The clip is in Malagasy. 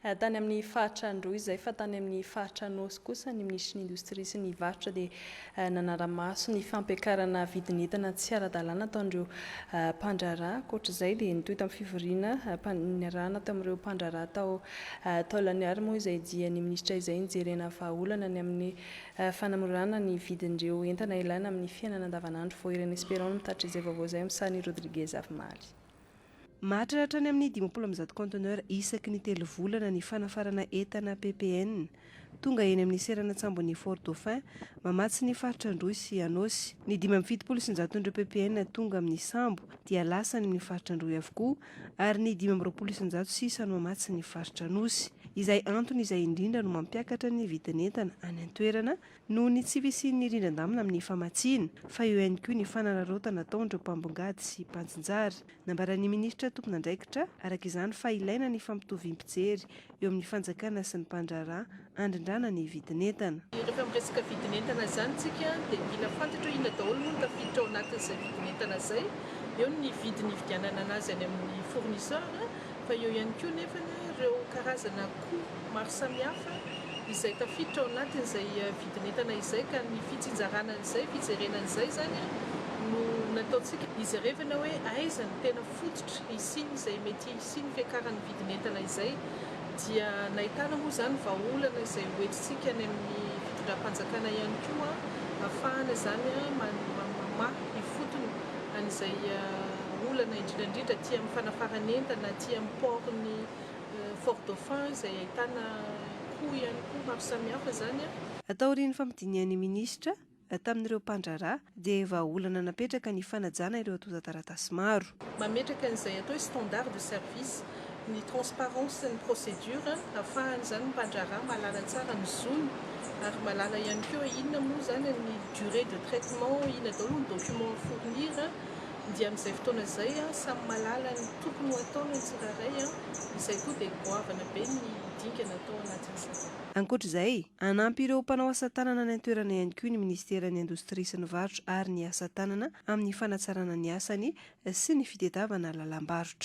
Tany amin'ny faritra Androy izay, fa tany amin'ny faritra Anôsy kosa ny minisitry ny Indostria sy ny Varotra dia nanara-maso ny fampiakarana vidin'entana tsy ara-dalàna ataon'ireo mpandraharaha. Ankoatra izay dia nitohy tamin'ny fivoriana niarahana tamin'ireo mpandraharaha tao Taolagnaro moa izay dian'ny minisitra izay nijerena vahaolana ny amin'ny fanamorana ny vidin'ireo entana ilaina amin'ny fiainana andavanandro. Voahirana Espérant no mitatitra izay vaovao izay amin'ny sarin'i Rodriguez Avimaly. Mahatratra hatrany amin'ny 150 conteneurs isaky ny 3 volana ny fanafarana entana PPN tonga eny amin'ny seranan-tsambon'ny Fort Dauphin mamatsy ny faritra Androy sy Anôsy. Ny 175-n'ireo PPN tonga amin'ny sambo dia lasa any amin'ny faritra Androy avokoa ary ny 125 sisa no mamatsy ny faritra Anosy. Izay antony izay indrindra no mampiakatra ny vidin'entana any an-toerana noho ny tsy fisian'ny rindran-damina amin'ny famatsiana, fa eo ihany koa ny fanararaotana ataon'ireo mpambongady sy mpanjinjara. Nambaran'ny minisitra tompon'andraikitra araka izany fa ilaina ny fampitoviam-pijery eo amin'ny fanjakana sy ny mpandraharaha handrindrana ny vidin'entana. Rehefa miresaka vidin'entana izany isika dia mila fantatra hoe inona daholo moa no tafiditra ao anatin'izay vidin'entana izay. Eo ny vidiny hividianana anazy any amin'ny fournisseur fa eo ihany koa nefa ireo karazana coût maro samihafa izay tafiditra ao anatin'izay vidin'entana izay ka ny fitsinjarana an'izay, fijerena an'izay izany no nataontsika hijerevana hoe aiza no tena fototra hisian'izay mety hisian'ny fiakaran'ny vidin'entana izay dia nahitana moa izany vahaolana izay hoentintsika any amin'ny fitondram-panjakana ihany koa ahafahana izany mamaha ifotony an'izay olana indrindra indrindra aty amin'ny fanafaran'entana aty amin'ny port-n'ny Fort Dauphin izay ahitana coût ihany koa maro samihafa izany. Taorian'ny fampidinihan'ny minisitra tamin'ireo mpandraharaha dia vahaolana napetraka ny fanajana ireo antontan-taratasy maro. Mametraka an'izay atao hoe standard de service, ny transparence sy ny procédure ahafahany izany ny mpandraharaha mahalala tsara ny zony ary mahalala ihany koa hoe inona moa izany ny durée de traitement, inona daholo ny document à fournir dia amin'izay fotoana izay samy mahalala ny tokony ho ataony ny tsirairay, izay koa dia goavana be ny dingana atao anatin'izay. Ankoatra izay, hanampy ireo mpanao asa tanana any an-toerana ihany koa ny minisiteran'ny Indostria sy ny Varotra ary ny asa tanana amin'ny fanatsarana ny asany sy ny fitadiavana lalam-barotra.